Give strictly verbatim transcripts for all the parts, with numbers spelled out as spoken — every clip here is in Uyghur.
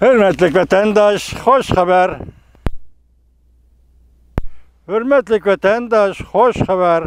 ھۆرمەتلىك ۋەتەنداش، خوش خەۋەر! ھۆرمەتلىك ۋەتەنداش، خوش خەۋەر!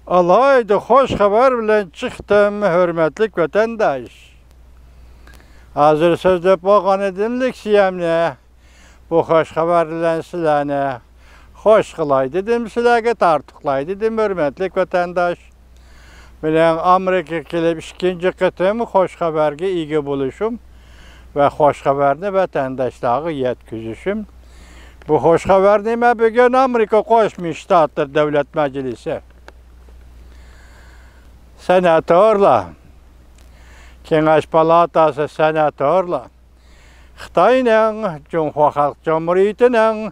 ئالاھىدە خوش خەۋەر بىلەن چىقتىم، ھۆرمەتلىك ۋەتەنداش! ھازىر سۆزلەپ بولغان ئىدىم لېكسىيەمنى. بۇ خوش خەۋەر بىلەن سىلەرنى خوش قىلاي دېدىم، سىلەرگە تارتۇقلاي دېدىم، ھۆرمەتلىك ۋەتەنداش. مېنىڭ ئامېرىكىغا كېلىپ ئىككىنچى قېتىم خوش خەۋەرگە ئىگە بولۇشۇم ۋە خوش خەۋەرنى ۋەتەنداشلارغا يەتكۈزۈشۈم. بۇ خوش خەۋەرنى مەن بۈگۈن ئامېرىكا قوشما شتاتلىرى دۆلەت مەجلىسى سېناتورلار، كېڭەش پالاتاسى سېناتورلار، خىتاينىڭ، جۇڭخۇا خەلق جۇمھۇرىيىتىنىڭ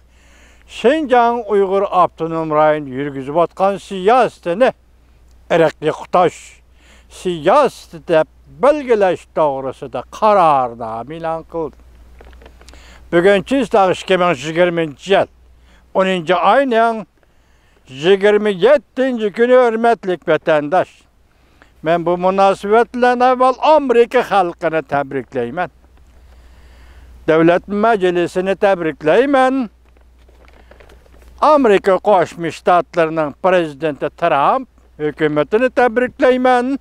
شىنجاڭ ئۇيغۇر ئاپتونوم رايونى يۈرگۈزۈۋاتقان سىياسىتىنى ئىرقىي قۇتۇش سىياسىتى دەپ بەلگىلەش توغرىسىدا قارارنامە ئېلان قىلدى. بۈگۈن چىسلاغ ئىككى مىڭ يىگىرمىنچى يىل ئونىنچى ئاينىڭ يىگىرمە يەتتىنچى كۈنى، ھۆرمەتلىك ۋەتەنداش. مەن بۇ مۇناسىۋەت بىلەن ئاۋۋال ئامېرىكا خەلقىنى تەبرىكلەيمەن. دۆلەت مەجلىسىنى تەبرىكلەيمەن. ئامېرىكا قوشما شتاتلىرىنىڭ پرېزىدېنتى ترامپ ھۆكۈمىتىنى تەبرىكلەيمەن.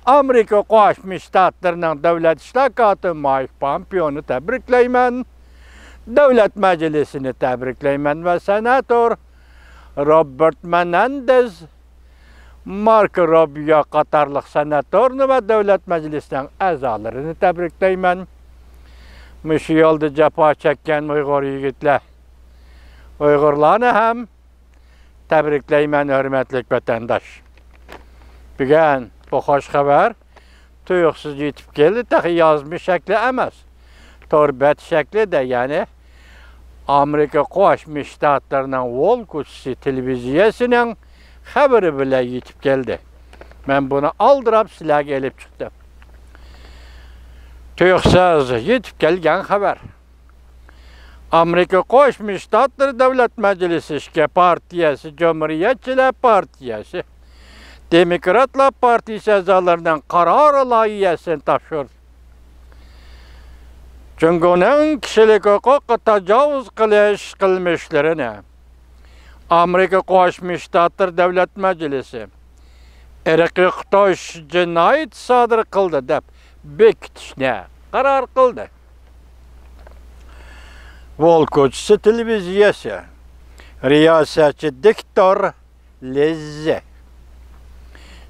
ئامېرىكا قوشما شتاتلىرىنىڭ دۆلەت ئىشلار كاتىپى مايك پامپېئونى تەبرىكلەيمەن. دۆلەت مەجلىسىنى تەبرىكلەيمەن ۋە سېناتور روبېرت مېنېندېز، ماركو روبىيو قاتارلىق سېناتورنى ۋە دۆلەت مەجلىسىنىڭ ئەزالىرىنى تەبرىكلەيمەن. مۇشۇ يولدا جاپا چەككەن ئۇيغۇر يىگىتلەر، ئۇيغۇرلارنى ھەم تەبرىكلەيمەن، ھۆرمەتلىك ۋەتەنداش. بۈگۈن بۇ خوش خەۋەر تۇيۇقسىز يېتىپ كەلدى، تېخى يازما شەكلى ئەمەس، تور بەت شەكلىدە، يەنى ئامېرىكا قوشما شتاتلىرىنىڭ ۋول كوچىسى تېلېۋىزىيەسىنىڭ خەۋىرى بىلەن يېتىپ كەلدى. مەن بۇنى ئالدىراپ سىلەرگە ئېلىپ چىقتىم. تۇيۇقسىز يېتىپ كەلگەن خەۋەر. ئامېرىكا قوشما شتاتلىرى دۆلەت مەجلىسى ئىككى پارتىيەسى، جۇمھۇرىيەتچىلەر پارتىيەسى، دېموكراتلار پارتىيىسى ئەزالىرىنىڭ قارار لايىھەسىنى تاپشۇردى. جۇڭگونىڭ كىشىلىك ھوقۇققا تاجاۋۇز قىلىش قىلمىشلىرىنى ئامېرىكا قوشما شتاتلىرى دۆلەت مەجلىسى ئىرقىي قۇتۇش جىنايىتى سادىر قىلدى دەپ بېكىتىشنى قارار قىلدى. ۋول كوچىسى تېلېۋىزىيەسى رىياسەتچى دىكتور لىززى.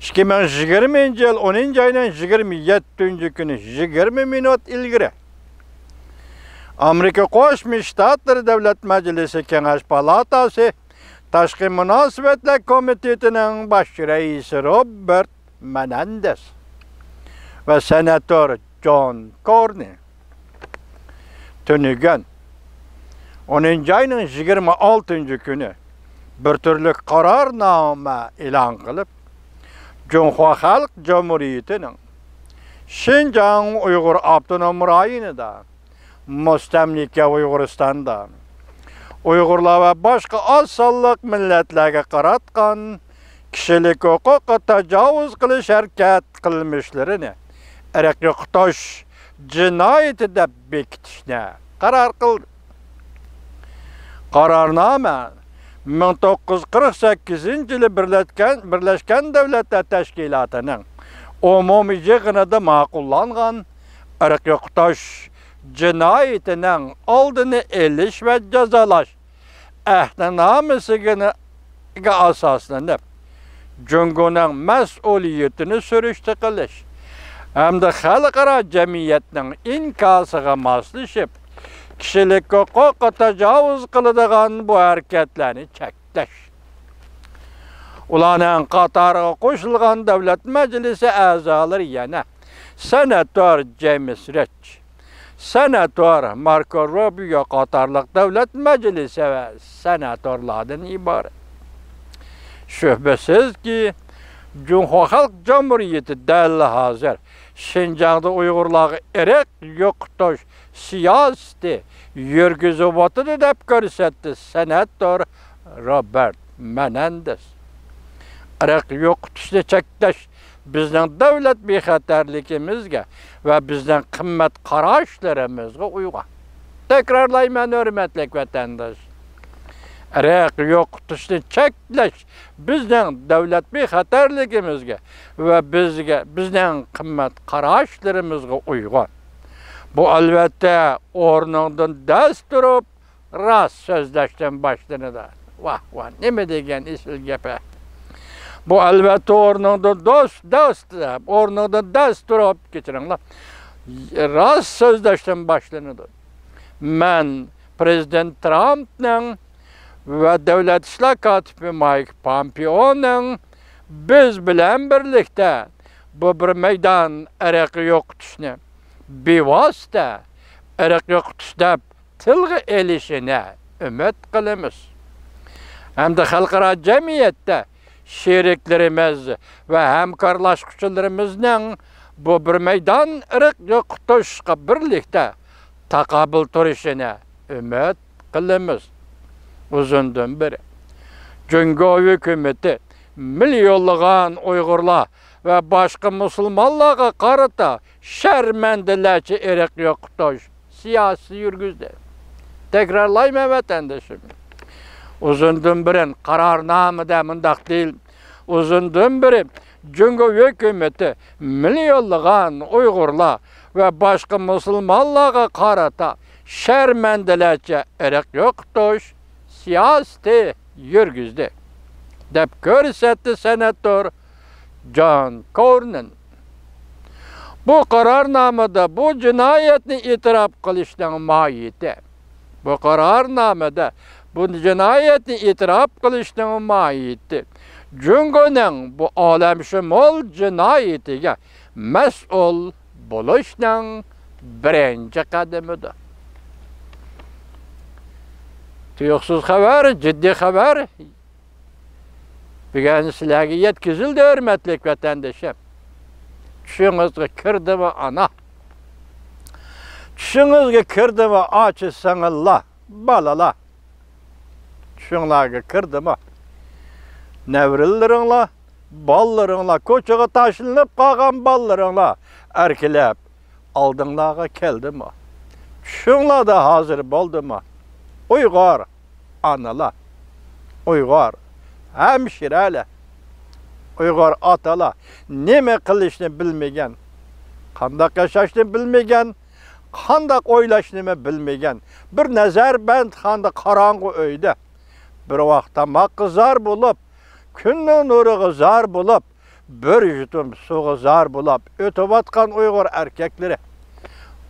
ئىككى مىڭ يىگىرمىنچى يىل ئونىنچى ئاينىڭ يىگىرمە يەتتىنچى كۈنى، يىگىرمە مىنۇت ئىلگىرى، ئامېرىكا قوشما شتاتلىرى دۆلەت مەجلىسى كېڭەش پالاتاسى تاشقى مۇناسىۋەتلەر كومىتېتىنىڭ باش رەئىسى روبېرت مېنېندېز ۋە سېناتور جون كورنى تۈنۈگۈن، ئونىنچى ئاينىڭ يىگىرمە ئالتىنچى كۈنى بىر تۈرلۈك قارارنامە ئېلان قىلىپ، جۇڭخۇا خەلق جۇمھۇرىيىتىنىڭ شىنجاڭ ئۇيغۇر ئاپتونوم رايونىدا، مۇستەملىكە ئۇيغۇرىستاندا ئۇيغۇرلار ۋە باشقا ئاز سانلىق مىللەتلەرگە قاراتقان كىشىلىك ھوقۇققا تاجاۋۇز قىلىش ھەرىكەت قىلمىشلىرىنى ئىرقىي قۇتۇش جىنايىتى دەپ بېكىتىشنى قارار قىلدى. قارارنامە مىڭ توققۇز يۈز قىرىق سەككىزىنچى يىلى بىرلەشكەن، بىرلەشكەن دۆلەتلەر تەشكىلاتىنىڭ ئومۇمىي يىغىنىدا ماقۇللانغان ئىرقىي قۇتۇش جىنايىتىنىڭ ئالدىنى ئېلىش ۋە جازالاش ئەھدىنامىسىگە ئاساسلىنىپ، جۇڭگونىڭ مەسئۇلىيىتىنى سۈرۈشتە قىلىش ھەمدە خەلقئارا جەمئىيەتنىڭ ئىنكاسىغا ماسلىشىپ، كىشىلىك ھوقۇققا تاجاۋۇز قىلىدىغان بۇ ھەرىكەتلەرنى چەكلەش. ئۇلارنىڭ قاتارىغا قوشۇلغان دۆلەت مەجلىسى ئەزالىرى يەنە سېناتور جېيمىس رىچ، سېناتور ماركو روبىيو قاتارلىق دۆلەت مەجلىسى ۋە سېناتورلاردىن ئىبارەت. شۈبھىسىزكى، جۇڭخۇا خەلق جۇمھۇرىيىتى دەل ھازىر شىنجاڭدا ئۇيغۇرلارغا ئىرق يوقىتىش سىياسىتى يۈرگۈزۈۋاتىدۇ، دەپ كۆرسەتتى سېناتور روبېرت مېنېندېز. ئىرق يوقىتىشنى چەكلەش بىزنىڭ دۆلەت بىخەتەرلىكىمىزگە ۋە بىزنىڭ قىممەت قاراشلىرىمىزغا ئۇيغۇن. تەكرارلايمەن، ھۆرمەتلىك ۋەتەنداش، ئىرق يوقىتىشنى چەكلەش بىزنىڭ دۆلەت بىخەتەرلىكىمىزگە ۋە بىزگە، بىزنىڭ قىممەت قاراشلىرىمىزغا ئۇيغۇن. بۇ، ئەلۋەتتە، ئورنۇڭدىن دەس تۇرۇپ، راست سۆزلەشتىن باشلىنىدۇ. ۋاھ، ۋاھ، نېمە دېگەن ئېسىل گەپ ھە! بۇ، ئەلۋەتتە، ئورنۇڭدىن دوست، دوست، ئورنۇڭدىن دەس تۇرۇپ، كەچۈرۈڭلار، راست سۆزلەشتىن باشلىنىدۇ. مەن پرېزىدېنت ترامپنىڭ ۋە دۆلەت ئىشلار كاتىپى مايك پامپېئونىڭ بىز بىلەن بىرلىكتە بۇ بىر مەيدان ئىرق يوقىتىشنى، بىۋاسىتە ئىرق يوقىتىش دەپ تىلغا ئېلىشىنى ئۈمىد قىلىمىز. ھەمدە خەلقئارا جەمئىيەتتە شېرىكلىرىمىز ۋە ھەمكارلاشقۇچىلىرىمىزنىڭ بۇ بىر مەيدان ئىرق يوقىتىشقا بىرلىكتە تاقابىل تۇرۇشىنى ئۈمىد قىلىمىز. ئۇزۇندىن بېرى جۇڭگو ھۆكۈمىتى مىليونلىغان ئۇيغۇرلار ۋە باشقا مۇسۇلمانلارغا قارىتا شەرمەندىلەرچە ئىرق يوقىتىش سىياسىتى يۈرگۈزدى. تەكرارلايمەن، ۋەتەندىشىم. ئۇزۇندىن بۇرۇن قارارنامىدە مۇنداق دېيىل، ئۇزۇندىن بېرى جۇڭگو ھۆكۈمىتى مىليونلىغان ئۇيغۇرلار ۋە باشقا مۇسۇلمانلارغا قارىتا شەرمەندىلەرچە ئىرق يوقىتىش سىياسىتى يۈرگۈزدى، دەپ كۆرسەتتى سېناتور جون كورنىن. بۇ قارارنامىدا بۇ جىنايەتنى ئېتىراپ قىلىشنىڭ ماھىيىتى، بۇ قارارنامىدا بۇ جىنايەتنى ئېتىراپ قىلىشنىڭ ماھىيىتى جۇڭگونىڭ بۇ ئالەمشۇمۇل جىنايىتىگە مەسئۇل بولۇشنىڭ بىرىنچى قەدىمىدۇر. تۇيۇقسىز خەۋەر، جىددىي خەۋەر. بۈگۈن سىلەرگە يەتكۈزۈلدى، ھۆرمەتلىك ۋەتەندىشىم. چۈشىڭىزگە كىردىمۇ ئانا؟ چۈشىڭىزگە كىردىمۇ ئاچا-سىڭىللار، بالىلار؟ چۈشۈڭلارگە كىردىمۇ؟ نەۋرىلىرىڭلار، بالىلىرىڭلار، كوچىغا تاشلىنىپ قالغان بالىلىرىڭلار ئەركىلەپ ئالدىڭلارغا كەلدىمۇ؟ چۈشۈڭلاردا ھازىر بولدىمۇ؟ ئۇيغۇر ئانىلار، ئۇيغۇر ھەمشىرەلەر، ئۇيغۇر ئاتىلار نېمە قىلىشنى بىلمىگەن، قانداق ياشاشنى بىلمىگەن، قانداق ئويلاشنىمۇ بىلمىگەن، بىر نەزەربەندخانىدا قاراڭغۇ ئۆيدە بىر ۋاق تاماققا زار بولۇپ، كۈننىڭ نۇرىغا زار بولۇپ، بىر يۇتۇم سۇغا زار بولۇپ ئۆتۈۋاتقان ئۇيغۇر ئەركەكلىرى،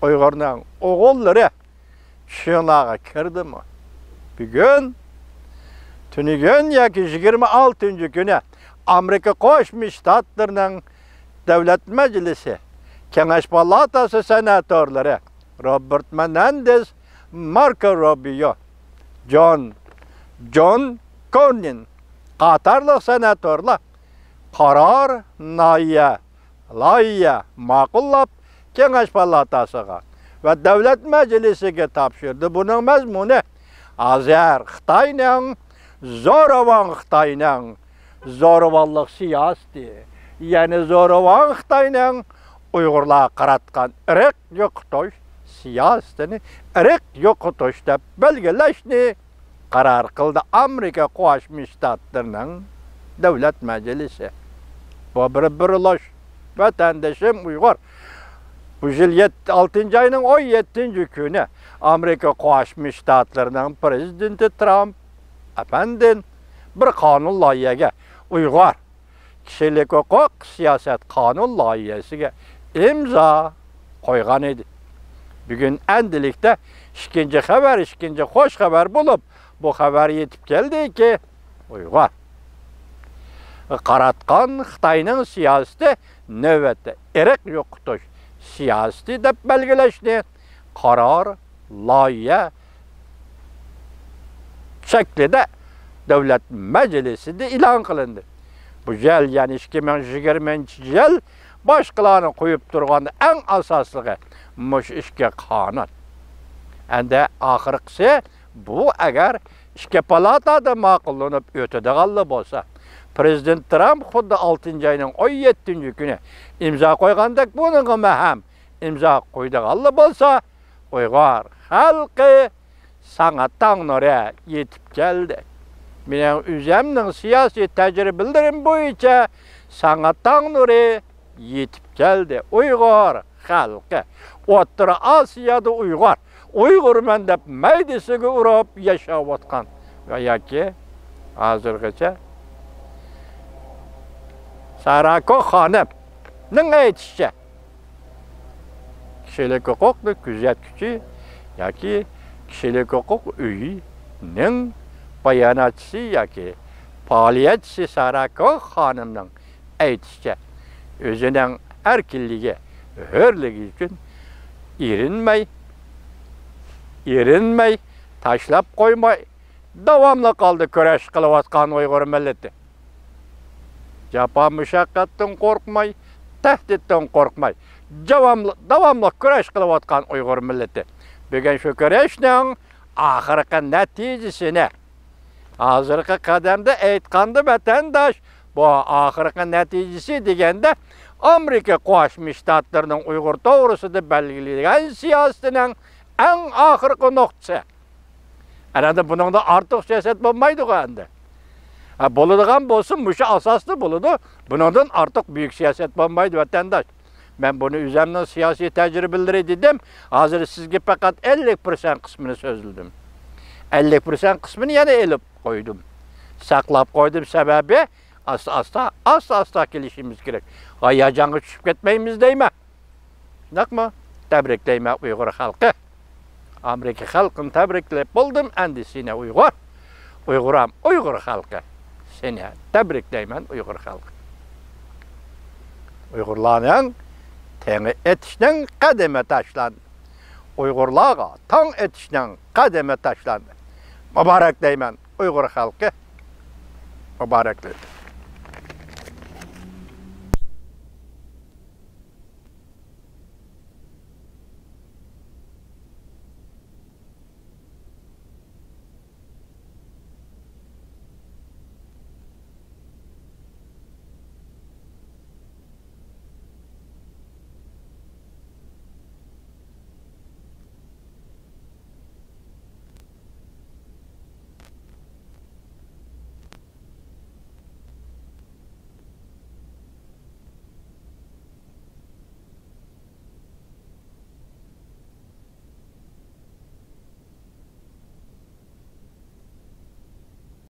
ئۇيغۇرنىڭ ئوغۇللىرى چۈشۈڭلارغا كىردىمۇ؟ بۈگۈن تۈنۈگۈن ياكى يىگىرمە ئالتىنچى كۈنى ئامېرىكا قوشما شتاتلىرىنىڭ دۆلەت مەجلىسى، كېڭەش پالاتاسى سېناتورلىرى روبېرت مېنېندېز، ماركو روبىيو، جون، جون كورنىن قاتارلىق سېناتورلار قارار لايىھە، لايىھە ماقۇللاپ، كېڭەش پالاتاسىغا ۋە دۆلەت مەجلىسىگە تاپشۇردى. بۇنىڭ مەزمۇنى ھازىر خىتاينىڭ، زورىۋان خىتاينىڭ زورىۋانلىق سىياسىتى، يەنى زورىۋان خىتاينىڭ ئۇيغۇرلارغا قاراتقان ئىرق يوقىتىش سىياسىتىنى ئىرق يوقىتىش دەپ بەلگىلەشنى قارار قىلدى ئامېرىكا قوشما شتاتلىرىنىڭ دۆلەت مەجلىسى. بۇ بىر بۇرۇلۇش، ۋەتەندىشىم ئۇيغۇر. بۇ يىل يەت-، ئالتىنچى ئاينىڭ ئون يەتتىنچى كۈنى ئامېرىكا قوشما شتاتلىرىنىڭ پرېزىدېنتى ترامپ ئەپەندى بىر قانۇن لايىھەگە، ئۇيغۇر كىشىلىك ھوقۇق سىياسەت قانۇن لايىھەسىگە ئىمزا قويغان ئىدى. بۈگۈن ئەندىلىكتە ئىككىنچى خەۋەر، ئىككىنچى خوش خەۋەر بولۇپ، بۇ خەۋەر يېتىپ كەلدىكى، ئۇيغۇر قاراتقان خىتاينىڭ سىياسىتى نۆۋەتتە ئىرق يوقىتىش سىياسىتى دەپ بەلگىلەشنى قارار لايىھە شەكلىدە دۆلەت مەجلىسىدە ئېلان قىلىندى. بۇ يىل، يەنى ئىككى مىڭ يىگىرمىنچى يىل باشقىلارنى قويۇپ تۇرغاندا ئەڭ ئاساسلىقى مۇشۇ ئىككى قانۇن. ئەندى ئاخىرقىسى بۇ ئەگەر ئىككى پالاتا دا ماقۇللىنىپ ئۆتىدىغانلا بولسا، پرېزىدېنت ترامپ خۇددى ئالتىنچى ئاينىڭ ئون يەتتىنچى كۈنى ئىمزا قويغاندەك، بۇنىڭغىمۇ ھەم ئىمزا قويىدىغانلا بولسا، ئۇيغۇر خەلقى ساڭا تاڭ نۇرى يېتىپ كەلدى. مېنىڭ ئۆزۈمنىڭ سىياسىي تەجرىبىلىرىم بويىچە ساڭا تاڭ نۇرى يېتىپ كەلدى. ئۇيغۇر خەلقى، ئوتتۇرا ئاسىيادا ئۇيغۇر، ئۇيغۇرمەن دەپ مەيدىسىگە ئۇرۇپ ياشاۋاتقان ۋە ياكى ھازىرغىچە ساراكو خانىمنىڭ ئېيتىشىچە، كىشىلىك ھوقۇقنى كۆزەتكۈچى ياكى كىشىلىك ھوقۇق ئۆيىنىڭ باياناتچىسى ياكى پائالىيەتچىسى ساراكو خانىمنىڭ ئېيتىشىچە، ئۆزىنىڭ ئەركىنلىكى، ھۆرلۈكى ئۈچۈن ئېرىنمەي، ئېرىنمەي، تاشلاپ قويماي، داۋاملىق ھالدا كۈرەش قىلىۋاتقان ئۇيغۇر مىللىتى. جاپا مۇشەققەتتىن قورقماي، تەھدىتتىن قورقماي، داۋاملىق، داۋاملىق كۈرەش قىلىۋاتقان ئۇيغۇر مىللىتى. بۈگۈن شۇ كۈرەشنىڭ ئاخىرقى نەتىجىسىنى، ھازىرقى قەدەمدە ئېيتقاندا، ۋەتەنداش، بۇ ئاخىرقى نەتىجىسى دېگەندە، ئامېرىكا قوشما شتاتلىرىنىڭ ئۇيغۇر توغرىسىدا بەلگىلىگەن سىياسىتىنىڭ ئەڭ ئاخىرقى نۇقتىسى. ئەنە ئەمدى بۇنىڭدىن ئارتۇق سىياسەت بولمايدىغۇ ئەمدى. ھە، بولىدىغان بولسا مۇشۇ ئاساستا بولىدۇ. بۇنىڭدىن ئارتۇق بۈيۈك سىياسەت بولمايدۇ، ۋەتەنداش. مەن بۇنى ئۆزۈمنىڭ سىياسىي تەجرىبىلىرى دېدىم. ھازىر سىزگە پەقەت ئەللىك پىرسەنت قىسمىنى سۆزلىدىم. ئەللىك پىرسەنت قىسمىنى يەنە ئېلىپ قويدۇم. ساقلاپ قويدۇم، سەۋەبى ئاستا-ئاستا، ئاستا-ئاستا كېلىشىمىز كېرەك. ھاياجانغا چۈشۈپ كەتمەيمىز دەيمەن. شۇنداقمۇ؟ تەبرىكلەيمەن ئۇيغۇر خەلقى. ئامېرىكا خەلقىنى تەبرىكلەپ بولدۇم، ئەمدى سېنى ئۇيغۇر. ئۇيغۇرام ئۇيغۇر خەلقى. سېنى تەبرىكلەيمەن ئۇيغۇر خەلقى. ئۇيغۇرلارنىڭ تېڭى ئېتىشنىڭ قەدىمى تاشلاندى. ئۇيغۇرلارغا تاڭ ئېتىشنىڭ قەدىمى تاشلاندى. مۇبارەك دەيمەن ئۇيغۇر خەلقى. مۇبارەك دەيمەن.